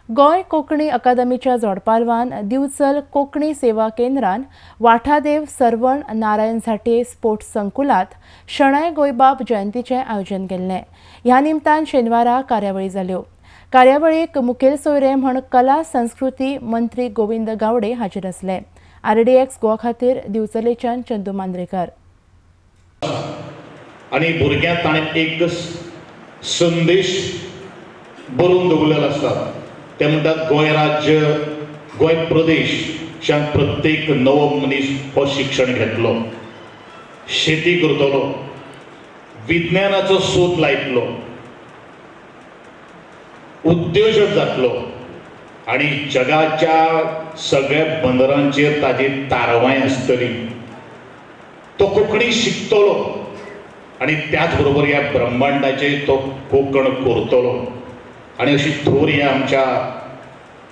गोंय कोंकणी अकादमीच्या जोडपालवान दिवचल कोंकणी सेवा केंद्रान वाठादेव सरवण नारायण झांट्ये स्पोर्ट्स संकुलात शणै गोंयबाब जयंतीचें आयोजन केल्लें. ह्या निमतान शेनवारा कार्यावळी जाल्यो. कार्यावळीक मुखेल सोयरे म्हण कला संस्कृती मंत्री गोविंद गावडे हाजीर आसले. आरडीएक्स गोवा खातीर दिवचलेच्यान चंदू मांद्रेकर. आनी भुरग्यांक ताणें एक संदेश बरोवन दवरलेलो आसता. ते म्हणटात गोंय राज्य, गोंय प्रदेश शान प्रत्येक नवो मनीस हो शिक्षण घेतलो, शेती करतलो, विज्ञानाचो सोद लायतलो, उद्योजक जातलो आनी जगाच्या सगळ्या बंदरांचेर ताजी तारवाय आसतली. तो कोंकणी शिकतलो आनी त्याच बरोबर ह्या ब्रह्मांडाचेर तो कोंकण करतलो. आनी अशी थोर ह्या आमच्या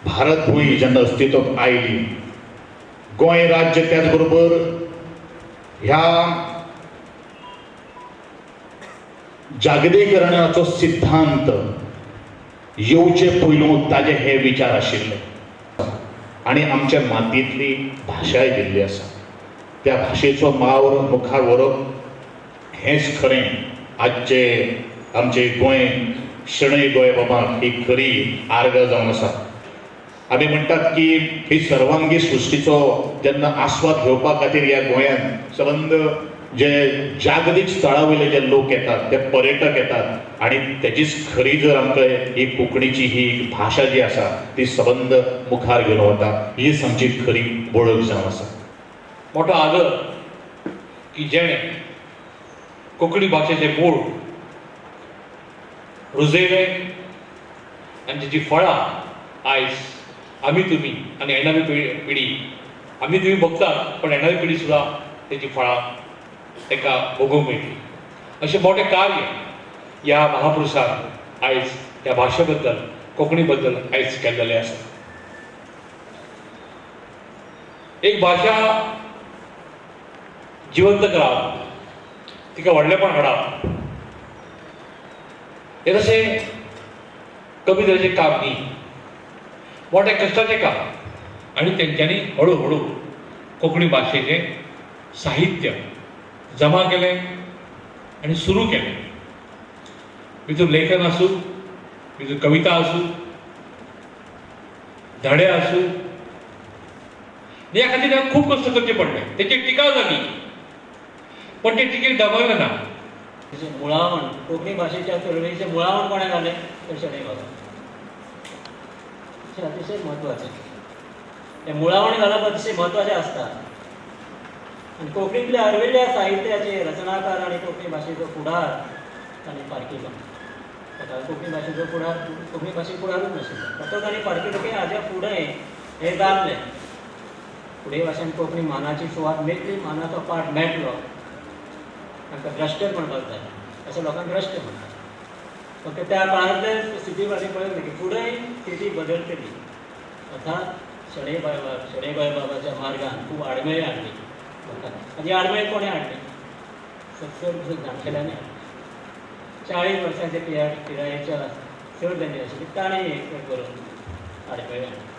भारतभूंय जेन्ना अस्तित्वाक आयली, गोंय राज्य त्याच बरोबर ह्या जागतीकरणाचो सिद्धांत येवचे पयलू ताजे हे विचार आशिल्ले आनी आमच्या मातयेंतली भाशाय दिल्ली आसा. त्या भाशेचो मावर मुखार व्हरप हेंच खरें आजचे आमचे गोंय शणै गोंयबाबाक ही खरी आर्गां जावन आसा. आमी म्हणटात की ही सर्वांगी सृश्टीचो जेन्ना आस्वाद घेवपा खातीर ह्या गोंयांत सबंद जे जागतीक स्थळा वयले जे लोक येतात, ते पर्यटक येतात आनी तेजीच खरी जर आमकां ही कोंकणीची ही भाशा जी आसा ती सबंद मुखार घेवन वता, हीच आमची खरी वळख जावन आसा. मोठो आदर की जेणे कोंकणी भाशेचें मूळ रुजयलें आनी तेची फळां आयज आमी तुमी आनी येणारी पिढी, आमी तुमी भोगतात पण येणारी पिढी सुद्दां तेची फळां ताका भोगूंक मेळटली. अशें मोठें कार्य ह्या महापुरुषान आयज ह्या भाशे बद्दल, कोंकणी बद्दल आयज केल्लें आसा. एक भाशा जिवंत करप, तिका व्हडलेपण हाडप हें तशें कमी तरेचें काम न्ही, मोठें कश्टाचें काम. आनी तेंच्यांनी हळू हळू कोंकणी भाशेचें साहित्य जमा केलें आनी सुरू केलें. भितर लेखन आसूं, भितर कविता आसूं, धडे आसूं, ह्या खातीर ताका खूब कश्ट करचे पडले. तेची टिका जाली पण ते टिकेक दबरलें ना. मुळावण कोंकणी भाशेच्या चळवळीचें मुळावण कोणें घालें तर शणै बाबा, अशें अतिशय म्हत्वाचें. हें मुळावण घालप अतिशय म्हत्वाचें आसता. आनी कोंकणींतल्या आर्विल्ल्या साहित्याचे रचनाकार आनी कोंकणी भाशेचो फुडार तांणी पारखिलो. ताका कोंकणी भाशेचो फुडार, कोंकणी भाशेक फुडारूच नाशिल्लो, तो तांणी पारखिलो की हाज्या फुडें हें जाल्लें, फुडें भाशेन कोंकणी मानाची सुवात मेळटली, मानाचो पाठ मेळटलो. तांकां द्रश्टे म्हणपाक जाय, अशें लोकांक द्रश्टे म्हणटात. फक्त त्या काळांतले स्थिती भाशेन पळयलें की फुडें स्थिती बदलतली. अर्थात शणै गोंयबाबाच्या मार्गान खूब आडमेळी हाडली आनी आडमेळी कोणें हाडली? चड जाणटेल्यांनी हाडली. 40 वर्सांच्या पिरायेच्या चड जांणी आशिल्ली ताणें एक बरोवन आडमेळी हाडली.